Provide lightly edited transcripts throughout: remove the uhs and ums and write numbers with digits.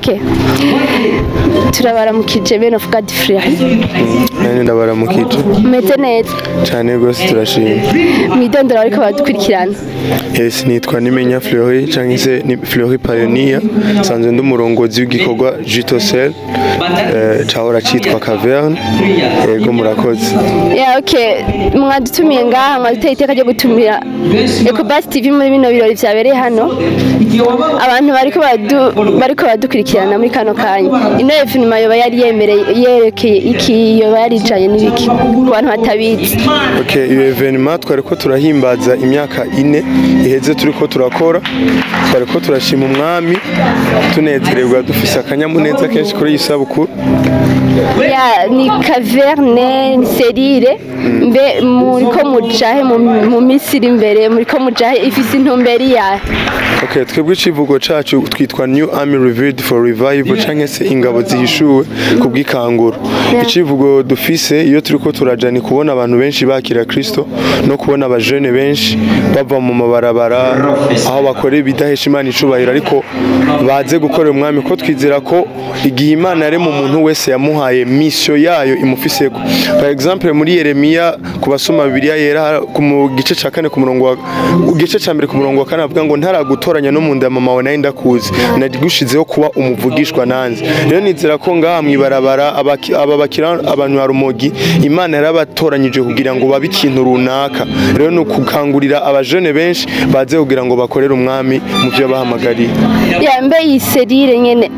Okay. Turabaramukije bene of God Free. Nani ndabaramukije. Meze neza. Cyane gose turashima. Mwidondora ariko badukurikirana. Yes, nitwa Nimenya Fleury canke se ni Fleury Pioneer, sanzwe ndi umurongozi w'igikorwa Jutosel cahora citwa Caverne. Yego murakoze. Yeah, okay. Mwadutumiye ngaha, mwaduteye iteka ryo gutumira Ecobus TV muri bino birori vyabereye hano. Abantu bariko badukurikirana muri kano kanya. Ino evenement yoba yari yemereye yerekeye iki, yoba yarijanye n'ibiki ku bantu batabizi? Okay, iyo evenement twariko turahimbaza imyaka 4 iheze turiko turakora, twariko turashima umwami tunezererwa dufise akanyamuneza kenshi kuri iyi sabukuru. Ya ni caverne ni serire mbe muriko mujahe mu misiri imbere muriko mujahe ifise intumbero yahe? Okay, twebwe icivugo cacu twitwa New Army Revealed for Revival canke se ingabo zihishuwe kubw'ikanguro. Icivugo dufise iyo turiko turaja ni kubona abantu benshi bakira Kristo no kubona abajene benshi bava mu mabarabara aho bakora ibidahesha Imana icubahiro ariko baze gukorera umwami, ko twizera ko igihe Imana yarema umuntu wese yamuhaye mission yayo imufiseko. Par exemple muri Yeremiya ku basoma Bibiliya yera ku gice ca 4 ku murongo wa gice ca 1 ku murongo wa 4 avuga ngo ntaragutoranya no mu nda mama wawe nari ndakuzi nagushizeho kuba umuvugishwa nanze. Rero nizera ko ngaha mwibarabara aba bakira abantu barumogi Imana yarabatoranyije kugira ngo babe ikintu runaka. Rero ni ukukangurira abajene benshi baze kugira ngo bakorere umwami mu byo bahamagariye. Ya mbe iyi serire nyene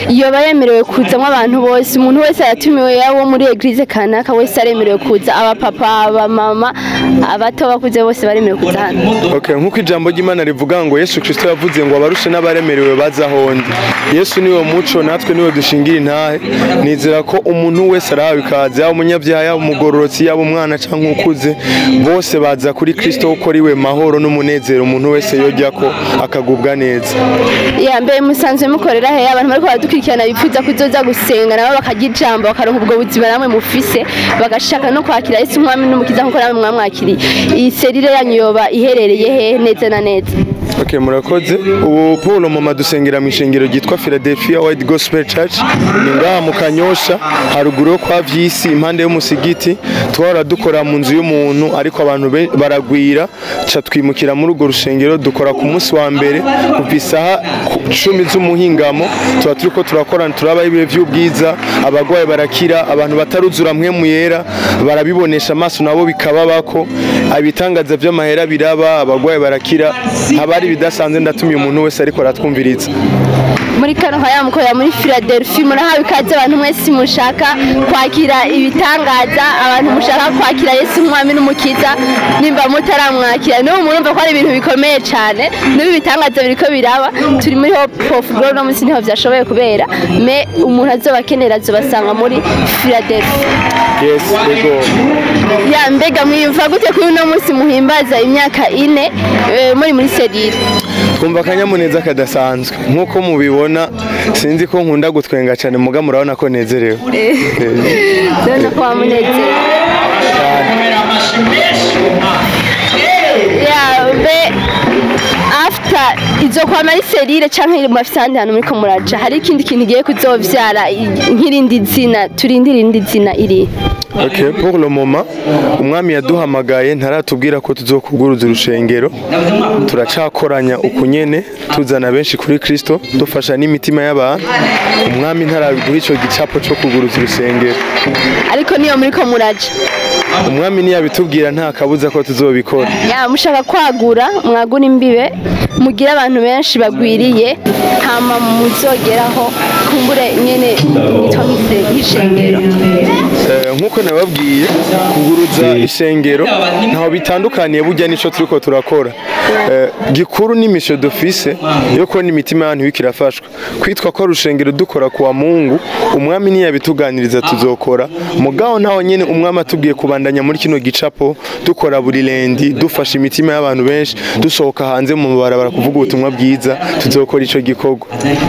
yoba yemerewe kuzamwo abantu bose, umuntu wese aratumiwe, yaba muri eglise kanaka wese aremerewe kuza, abapapa, abamama, abato bakuze bose baremerewe kuza hano. Okay, nkuko ijambo ry'Imana rivuga ngo Yesu Kristo yavuze ngo abarushe n'abaremerewe baza hondi. Yesu niwe muco natwe niwe dushingira intahe. Nizera ko umuntu wese arahawe ikaze, yaba umunyabyaha, yaba umugororotsi, yaba umwana canke ukuze, bose baza kuri Kristo kuko ariwe mahoro n'umunezero umuntu wese yojyako akagubwa neza. Ya mbe musanzwe mukorera he? Abantu bariko baradukurikirana bifuza kuzoza gusenga nabo bakagira ijambo bakaronka ubwo buzima namwe mufise, bagashaka no kwakira Yesu umwami n'umukiza nkuko namwe mwamwakiriye. Iyi serire yanyu yoba iherereye he neza na neza? Okay, murakoze. Ubu Paul mama dusengera mu ishengero ryitwa Philadelphia White Gospel Church, ni ngaha mu Kanyosha haruguru yo kwa Vyisi impande y'umusigiti. Twahora dukora mu nzu y'umuntu ariko abantu baragwira ca twimukira muri urwo rushengero, dukora ku munsi wa mbere kuva isaha 10 z'umuhingamo tuba turiko turakorana, turabaho ibihe vy'ubwiza, abagwayi barakira, abantu bataruzura mpwemu yera barabibonesha amaso nabo bikababako, ibitangaza vy'amahera biraba, abagwayi barakira, haba ari bidasanzwe. Ndatumiye umuntu wese ariko aratwumviriza muri kano kanya mukorera muri Philadelphia. Murahawe ikaze abantu mwese mushaka kwakira ibitangaza, abantu mushaka kwakira Yesu umwami n'umukiza, nimba mutaramwakira n'ubu murumva ko ari ibintu bikomeye cyane, n'ubu ibitangaza biriko biraba. Turi muri Hope of Glory no munsi niho vyashoboye kubera, me umuntu azobakenera azobasanga muri Philadelphia. Yes, ego. Ya mbega mwiyumva gute kuri uno munsi muhimbaza imyaka 4 muri serire? Twumva akanyamuneza kadasanzwe nkuko mubibona, sinzi ko nkunda gutwenga cyane muga murabona ko nezerewe. Ndabona ko wamunezerewe. Ya mbe after izo kwama ari serire canke mufise ahandi hantu muriko muraja, hari ikindi kintu igiye kuzovyara nk'irindi zina, turindire irindi zina iri? Okay, pour le moment umwami yaduhamagaye ntaratubwira ko tuzokuguruza urushengero, turacakoranya ukunyene tuzana benshi kuri Kristo, dufasha n'imitima y'abantu. Umwami ntaraduha ico gicapo cyo kuguruza urusengero, ariko niyo muriko muraja umwami niyabitubwira nta kabuza ko tuzobikora. Ya mushaka kwagura, mwagura imbibe mugira abantu benshi bagwiriye, hama muzogeraho kumbure nyene nitwa nk'ishengero. Nkuko nababwiye kuguruza ishengero ntaho bitandukaniye burya nico turiko turakora. Gikuru ni mission d'office yo kubona imitima y'abantu ikirafashwa. Kwitwa ko rushengero dukora kuwa Mungu, umwami niyabituganiriza tuzokora. Mugabo ntaho nyene umwami atubwiye kubandanya muri kino gicapo dukora buri lendi, dufasha imitima y'abantu benshi, dusohoka hanze mu barabara kuvuga ubutumwa bwiza, tuzokora ico gikorwa.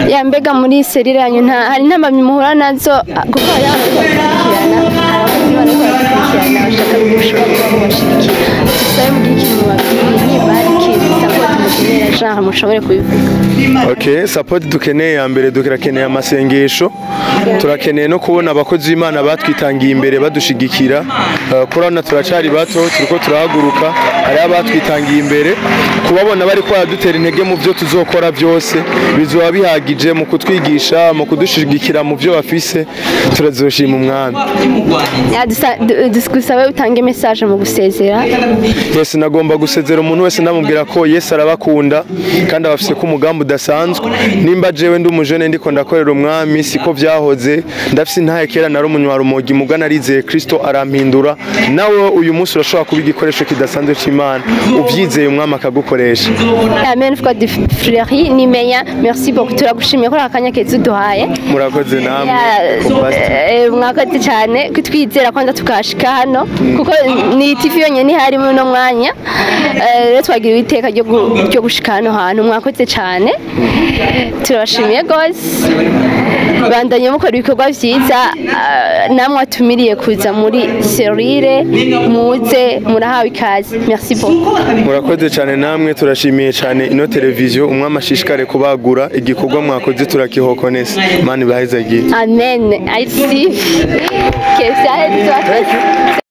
Ya mbega muri serire yanyu nta hari intambamyi muhura nazo kuko hari abantu bakurikirana, hari abakozi bashaka gushobora kuba mubashigikira, dusabe mugire ikintu mubabwiye nimba hari ikintu support Mukenera genre mushobore kubivuga. Okay, support dukeneye ya mbere, turakeneye amasengesho, turakeneye no kubona abakozi b'Imana batwitangiye imbere badushigikira. Kurabona turacari bato, turiko turahaguruka, hariho abatwitangiye imbere, kubabona bariko baradutera intege mu byo tuzokora byose bizoba bihagije mu kutwigisha, mu kudushigikira mu byo bafise, turazoshima Umwami. Ya, dusabe utange message mu gusezera. Yes, nagomba gusezera umuntu wese ndamubwira ko Yesu arabakunda kandi abafise ko umugambi udasanzwe. Nimba jewe ndi umujene ndiko ndakorera Umwami, siko vyahoze, ndafise intahe, kera nari umunywarumogi, muga narizeye Kristo arampindura. Nawe uyu munsi urashobora kuba igikoresho kidasanzwe c'Imana, uvyizeye Umwami akagukoresha. Amen. Foi de Fleury Nimenya, merci beaucoup, turagushimiye kuri aka kanya keza uduhaye. Murakoze namwe. Ya, Compassion. Mwakoze cyane kutwizera kwanza tukashika hano, kuko ni TV yonyine ihari muri uno mwanya. Rero twagira iteka ryo gushika hano hantu. Mwakoze cyane, turabashimiye rwose. Bandanye mukora ibikorwa vyiza. Namwe atumiriye kuza muri serire, muze, murahawe ikaze. Merci beaucoup. Murakoze cyane namwe, turashimiye cyane ino televiziyo. Umwami ashishikare kubagura, igikorwa mwakoze turakihokonese. Imana ibahezagiye. Amen. I see. Kevya.